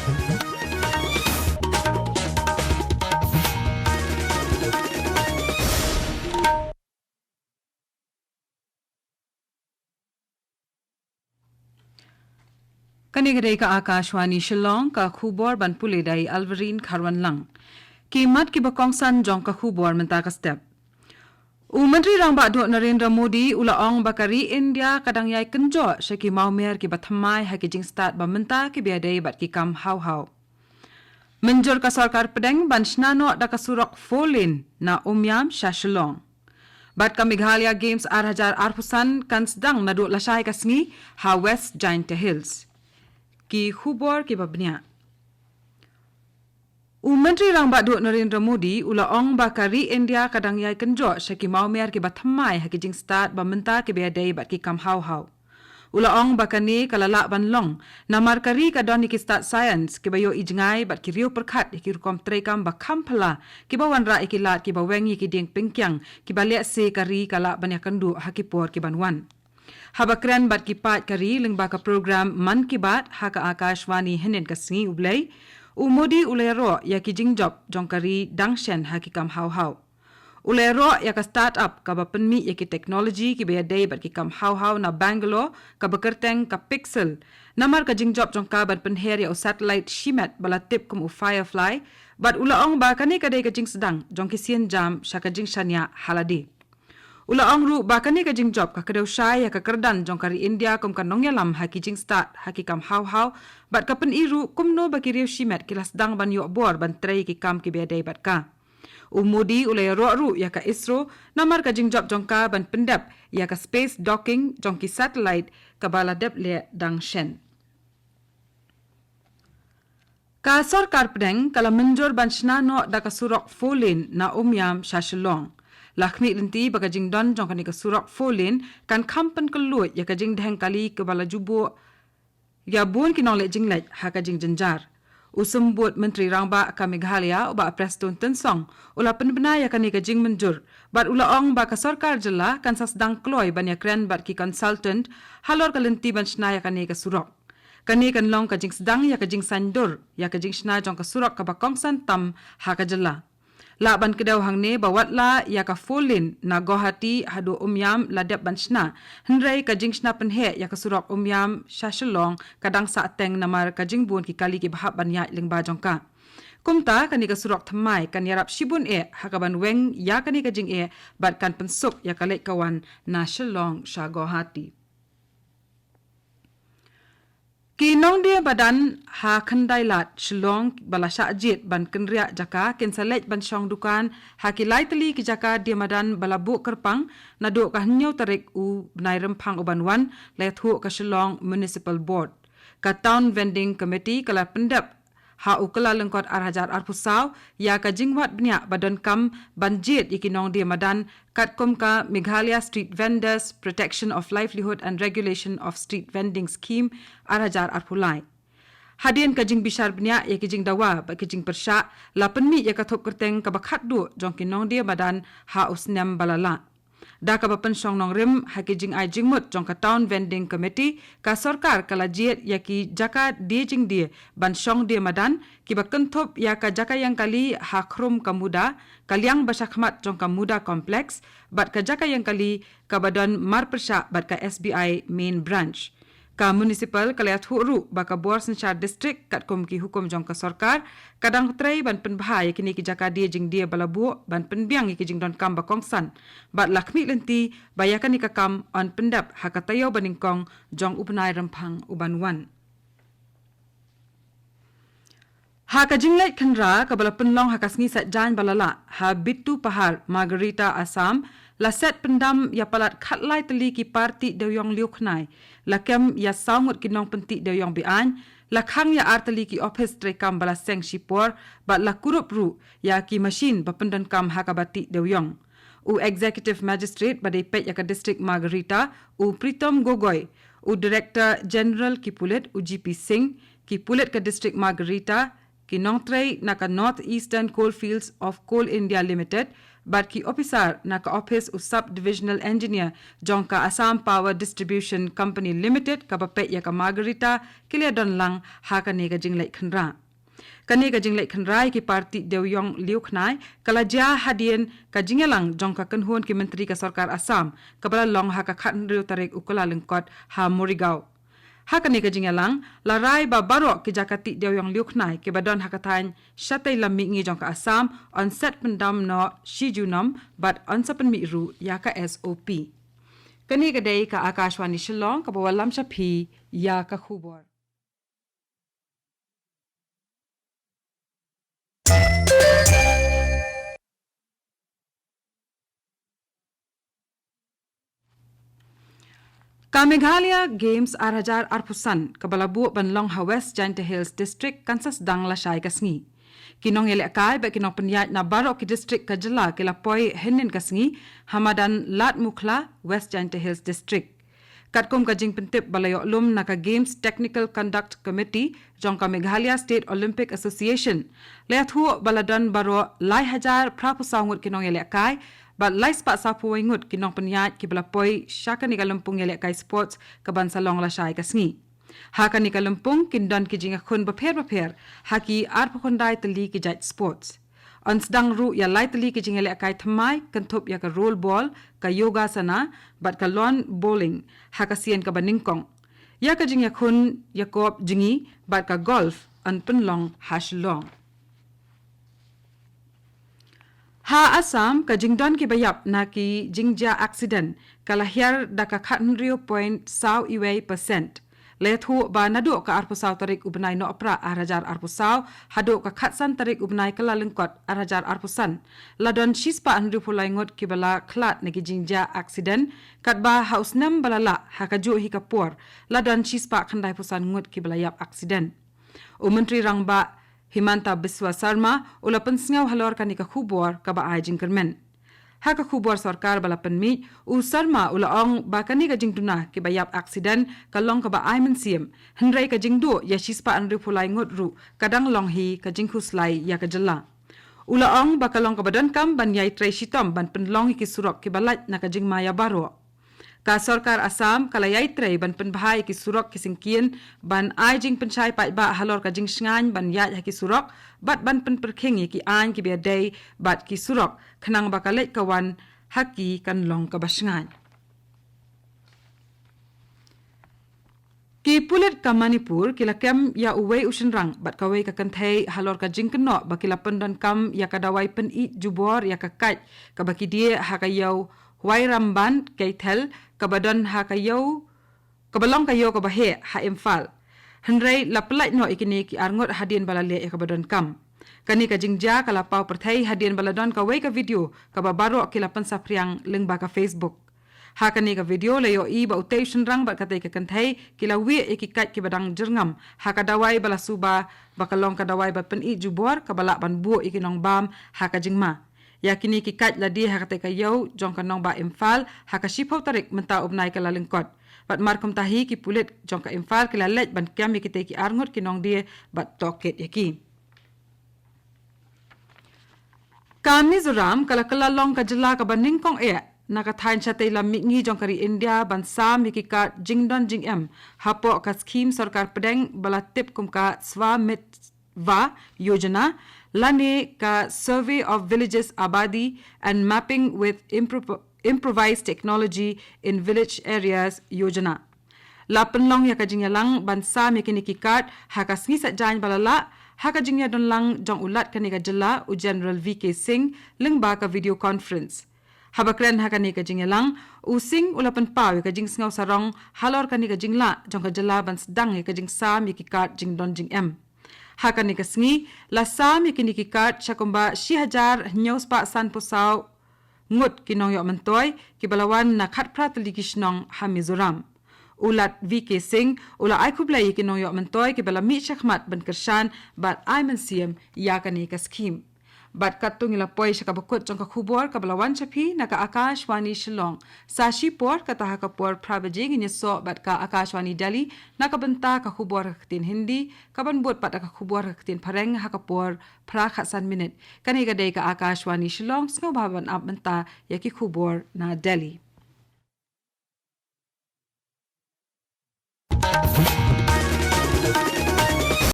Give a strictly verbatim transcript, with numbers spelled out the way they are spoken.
Kane ka dei ka Akashvani Shillong, ka khubor ban pule da i Alvarine Kharwanlang. Ki mat kiba kongsan jong ka khubor mynta ka step. U Myntri Rangbah Duh Narendra Modi u la ong ba ka ri India ka dang ïai kynjoh sha ki mawmer kiba thymmai ha ki jingstad ba mynta kiba ïadei bad ki kam haw haw. Mynjur ka sorkar pdeng ban shna noh da ka surok four lane na Umiam sha Shillong. Bad ka Meghalaya Games ar hajar arphew san kan sdang naduh lashai ka sngi ha West Jaintia Hills. Ki khubor kiba bniah. U Myntri Rangbah Duh Narendra Modi u la ong ba ka ri India ka dang ïai kynjoh sha ki mawmer kiba thymmai ha ki jingstad ba mynta kiba ïadei bad ki kam haw haw. U la ong ba kane ka la lah ban long namar ka ri ka don ïa ki stad science kiba ïohi jngai bad ki riew pyrkhat ïa ki rukom treikam ba kham phylla kiba wanrah ïa ki lad kiba weng ïa ki dieng pynkiang kiba lehse ka ri ka lah ban ïakynduh ha ki por kiban wan. Haba kren bad ki paid ka ri lyngba ka program Mann Ki Baat ha ka Akashvani hynnin ka sngi U Blei, u Modi u la ïaroh ïa ki jingjop jong ka ri dang shen ha ki kam haw haw. U la ïaroh ïa ka start-up kaba pynmih ïa ki technology kiba ïadei bad ki kam haw haw na Bangalore kaba kyrteng ka Pixel. Namar ka jingjop jong ka ban pynher ïa u satellite shimet ba la tip kum u Firefly, bad u la ong ba kane ka dei ka jingsdang jong ki sienjam sha ka jingshaniah ha lade. U la ong ruh ba kane ka jingjop ka kdew shai ïa ka kyrdan jong ka ri India kum ka nongïalam ha ki jingstad ha ki kam haw haw, bad ka pyni ruh kumno ba ki riew shimet ki la sdang ban ïoh bor ban trei ki kam kiba ïadei bad ka. U Modi u la ïaroh ruh ïa ka ISRO namar ka jingjop jong ka ban pyndep ïa ka space docking jong ki satellite kaba la dep leh dang shen. Ka sorkar pdeng ka la mynjur ban shna noh da ka surok four lane na Umiam sha Shillong. La khmih lynti ba ka jingdon jong kane ka surok four lane kan kham pynkylluid ïa ka jingdheng kali kaba la ju buh ïa bun ki nongleh jingleh ha ka jingjynjar. U Symbud Myntri Rangbah ka Meghalaya u Bah Prestone Tynsong u la pynbna ïa kane ka jingmynjur bad u la ong ba ka sorkar jylla kan sa sdang kloi ban ïakren bad ki consultant halor ka lynti ban shna ïa kane ka surok. Kane kan long ka jingsdang ïa ka jingsaiñdur ïa ka jingshna jong ka surok kaba kongsan tam ha ka jylla. Lah ban kdew hangne ba wat la ïa ka four lane na Guwahati haduh Umiam la dep ban shna, hynrei ka jingshna pynheh ïa ka surok Umiam sha Shillong ka dang sah teng namar ka jingbun ki kali kiba hap ban ïaid lyngba jong ka. Kumta kane ka surok thymmai kan ïarap shibun eh ha kaban weng ïa kane ka jingeh bad kan pynsuk ïa ka leit ka wan na Shillong sha Guwahati. Ki nongdie madan ha Khyndailad Shillong ba la shah jied ban kynriah jaka kin sa leit ban shong dukan ha ki lai tylli ki jaka die madan ba la buh kyrpang naduh ka hynñiew tarik u bnai Rymphang u ban wan, la ïathuh ka Shillong Municipal Board. Ka Town Vending Committee ka la pyndep ha u Kyllalyngkot ar hajar arphew saw ïa ka jingwad bniah ba donkam ban jied ïa ki nongdie madan katkum ka Meghalaya Street Vendors Protection of Livelihood and Regulation of Street Vending Scheme ar hajar arphew lai. Hadien ka jingbishar bniah ïa ki jingdawa bad ki jingpyrshah, la pynmih ïa ka thup kyrteng kaba khatduh jong ki nongdie madan ha u snem ba la lah. Da kaba pynshong nongrim ha ki jingai jingmut jong ka Town Vending Committee, ka sorkar ka la jied ïa ki jaka die jingdie ban shong die madan kiba kynthup ïa ka jaka ïeng kali ha Khrum ka Muda, ka liang ba shakhmat jong ka Muda Complex, bad ka jaka ïeng kali kaba don marpyrshah bad ka S B I Main Branch. Ka Municipal ka la ïathuh ruh ba ka bor synshar district katkum ki hukum jong ka sorkar ka dang trei ban pynbha ïa kine ki jaka die jingdie ba la buh ban pynbiang ïa ki jingdonkam ba kongsan, bad la khmih lynti ba ïa kane ka kam yn pyndep ha ka taïew ba nyngkong jong u bnai Rymphang u ban wan. Ha ka jingleit khynra kaba la pynlong ha ka sngi Saitjaiñ ba la lah ha Bitupahar, Margherita, Assam, la set pyndam ïa palat khatlai tylli ki parti dewïong liu khnai, la kem ïa saw ngut ki nongpynti dewïong be-aiñ, la khang ïa ar tylli ki ophis treikam ba la seng shipor, bad la kurup ruh ïa ki mashin ba pyndonkam ha kaba ti dewïong. U Executive Magistrate ba dei peit ïa ka District Margherita, u Pritom Gogoi, u Director General ki Pulit, u G P Singh, ki pulit ka District Margherita, ki nongtrei na ka North Eastern Coalfields of Coal India Limited, bad ki ophisar na ka ophis u Sub Divisional Engineer jong ka Assam Power Distribution Company Limited kaba peit ïa ka Margherita ki la don lang ha kane ka jingleit khynra. Kane ka jingleit khynra ïa ki parti Dewiong Liukhnai ka la jia hadien ka jingïalang jong ka kynhun ki myntri ka sorkar Assam kaba la long ha ka khathynriew tarik u Kyllalyngkot ha Morigaon. Ha kane ka jingïalang la rai ba baroh ki jaka tih Dewiong Liukhnai kiba don ha ka thaiñ shatei lam mihngi jong ka Assam yn set pyndam noh shi junom bad yn sa pynmih ruh ïa ka S O P. Kane ka dei ka Akashvani Shillong kaba wallam sha phi ïa ka khubor. Ka Meghalaya Games ar hajar arphew san kaba la buh ban long ha West Jaintia Hills District kan sa sdang lashai ka sngi. Ki nongïalehkai bad ki nongpynïaid na baroh ki district ka jylla ki la poi hynnin ka sngi ha madan Ladmukhla, West Jaintia Hills District. Katkum ka jingpyntip ba la ïoh lum na ka Games Technical Conduct Committee jong ka Meghalaya State Olympic Association, la ïathuh ba la don baroh lai hajar phraphew saw ngut ki nongïalehkai bad lai spah saphew wei ngut ki nongpynïaid kiba la poi sha kane ka lympung ïalehkai sports kaban sa long lashai ka sngi. Ha kane ka lympung kin don ki jingïakhun bapher bapher ha ki arphew khyndai tylli ki jait sports. Yn sdang ruh ïa lai tylli ki jingïalehkai thymmai kynthup ïa ka roll ball, ka yogasana bad ka lawn bowling ha ka sien kaba nyngkong. Ïa ka jingïakhun ïakop jngi bad ka golf yn pynlong ha Shillong. Ha Assam ka jingdon kiba ïap na ki jingjia aksiden ka la hiar da ka khathynriew point saw wei percent. La ïathuh ba naduh ka arphew saw tarik u bnai Nohprah ar hajar arphew saw haduh ka khatsan tarik u bnai Kyllalyngkot ar hajar arphew san, la don shispah hynriewphew lai ngut kiba la khlad na ki jingjia aksiden, katba ha u snem ba la lah ha kajuh hi ka por la don shispah khyndaiphew san ngut kiba la ïap aksiden. U Myntri Rangbah Himanta Biswa Sarma u la pynsngew halor kane ka khubor kaba ai jingkyrmen. Ha ka khubor sorkar ba la pynmih, u Sarma u la ong ba kane ka jingduna kiba ïap aksiden ka long kaba ai mynsiem, hynrei ka jingduh ïa shispah hynriewphew lai ngut ruh ka dang long hi ka jingkhuslai ïa ka jylla. U la ong ba ka long kaba donkam ban ïai trei shitom ban pynlong ïa ki surok kiba lait na ka jingma ïa baroh. Ka sorkar Assam ka la ïai trei ban pynbha ïa ki surok ki syngkien, ban ai jingpynshai paidbah halor ka jingshngaiñ ban ïaid ha ki surok bad ban pynpyrkhing ïa ki aiñ kiba ïadei bad ki surok khnang ba ka leit ka wan ha ki kan long kaba shngaiñ. Ki pulit ka Manipur ki la kem ïa uwei u shynrang bad kawei ka kynthei halor ka jingkynnoh ba ki la pyndonkam ïa ka dawai pynïeit jubor ïa ka kait kaba ki die ha ka ïew Hwayramban Keithel kaba don ha ka ïew, kaba long ka ïew kaba heh ha Imphal. Hynrei la pyllait noh ïa kine ki arngut hadien ba la leh ïa kaba donkam. Kane ka jingjia ka la paw pyrthei hadien ba la don kawei ka video kaba baroh ki la pynsaphriang lyngba ka Facebook. Ha kane ka video la ïohi ba utei u shynrang bad katei ka kynthei ki la wieh ïa ki kait kiba dang jyrngam ha ka dawai ba la suba ba ka long ka dawai ba pynïeit jubor kaba lah ban buh ïa ki nongbam ha ka jingma. Ïa kine ki kait la die ha katei ka ïew jong ka nongbah Imphal ha ka shiphew tarik mynta u bnai Kyllalyngkot. Bad markumta hi ki pulit jong ka Imphal ki la leit ban kem ïa kitei ki arngut ki nongdie bad tohkit ïa ki. Ka Mizoram ka la kylla long ka jylla kaba nyngkong eh na ka thaiñ shatei lam mihngi jong ka ri India ban sam ïa ki card jingdon jingem hapoh ka skhim sorkar pdeng ba la tip kum ka Swamitvah Yojana lane ka Survey of Villages Abadi and Mapping with Impro- Improvised Technology in Village Areas Yojana. La pynlong ïa ka jingïalang ban sam ïa kine ki card ha ka sngi Saitjaiñ ba la lah ha ka jingïadonlang jong u Lat kane ka jylla u General V K Singh lyngba ka video conference. Haba kren ha kane ka jingïalang, u Singh u la pynpaw ïa ka jingsngew sarong halor kane ka jinglah jong ka jylla ban sdang ïa ka jingsam ïa ki card jingdon jingem. Ha kane ka sngi la sam ïa kine ki card sha kumba shi hajar hynñiew spah sanphew saw ngut ki nongïoh myntoi kiba la wan na khatphra tylli ki shnong ha Mizoram. U Lat V K Singh u la ai khublei ïa ki nongïoh myntoi kiba la mih shakhmat ban kyrshan bad ai mynsiem ïa kane ka skhim. Bad katto ngi la poi sha kaba kut jong ka khubor kaba la wan sha phi na ka Akashvani Shillong. Sa shi por, kata ha ka por phra baje ngin ïasoh bad ka Akashvani Delhi na ka bynta ka khubor ha ka ktien Hindi, kaban bud pat da ka khubor ha ka ktien Phareng ha ka por phra khatsan minit. Kane ka dei ka Akashvani Shillong, sngewbha ban ap mynta ïa ki khubor na Delhi.